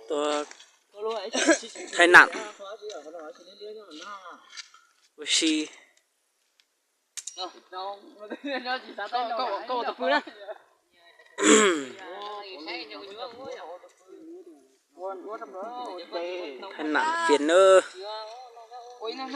Tua thaij nam ua si. Thaij nam fias nawb. Nyuam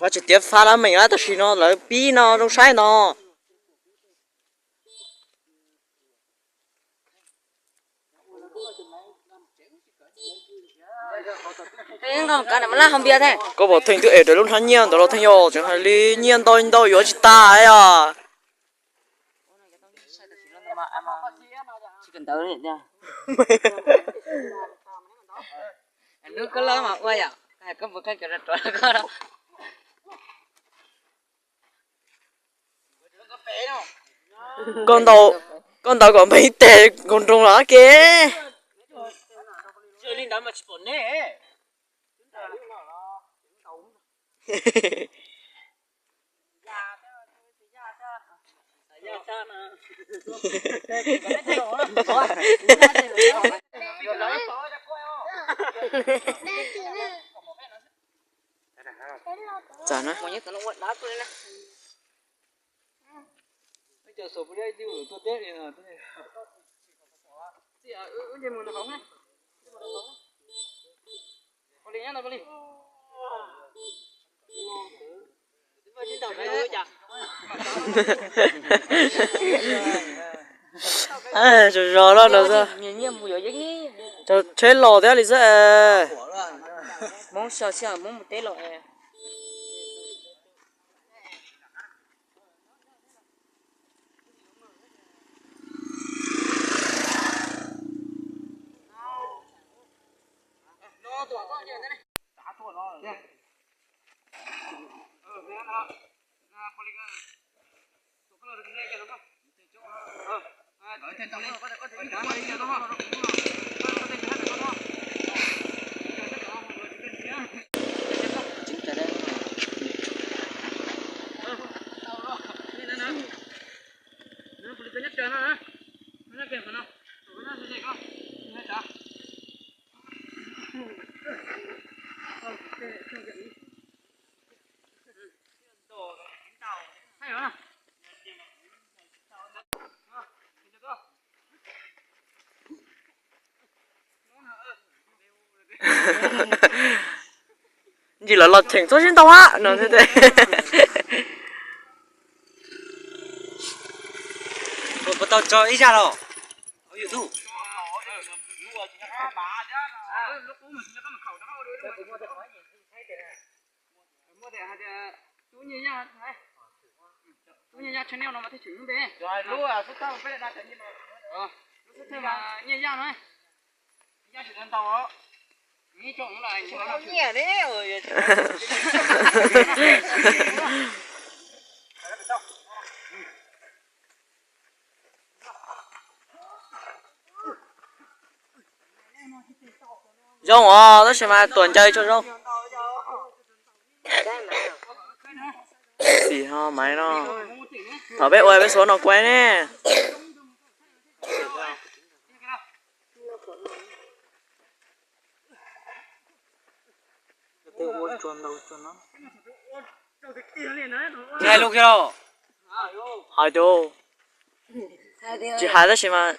Fab tsis tiav fab lab meem lab, tam sim no lawv pib no zoo saib no. Koj pom theej twb es raws lub hnab nyiaj ntawd los theej yog tseem hais li nyiaj ntau ntau yuav tsis tas os. Koj ntaus kom npeeg teg nkoos nroos los ke. Txawm na. Zos zos no no, tsheb los thiab li xwb. Ntsis lawv los cheem txhob sib ntaus hab no. Puas tau tso ib zaj los hauv YouTube? Tub Nyiaj Yaj channel no mas thiaj tseem lub npe. Lub xub thawj mas Nyiaj Yaj no. Yaj tsis tau ntau os. Nyiaj ne. Zoo os, tab sis mas tuam ncaws tso zoo. Xim ho Maiv no. Thaum peb ua peb xuav no kuv ne. Hais lus kiag los. Hais tus. Tsis hais tab sis mas.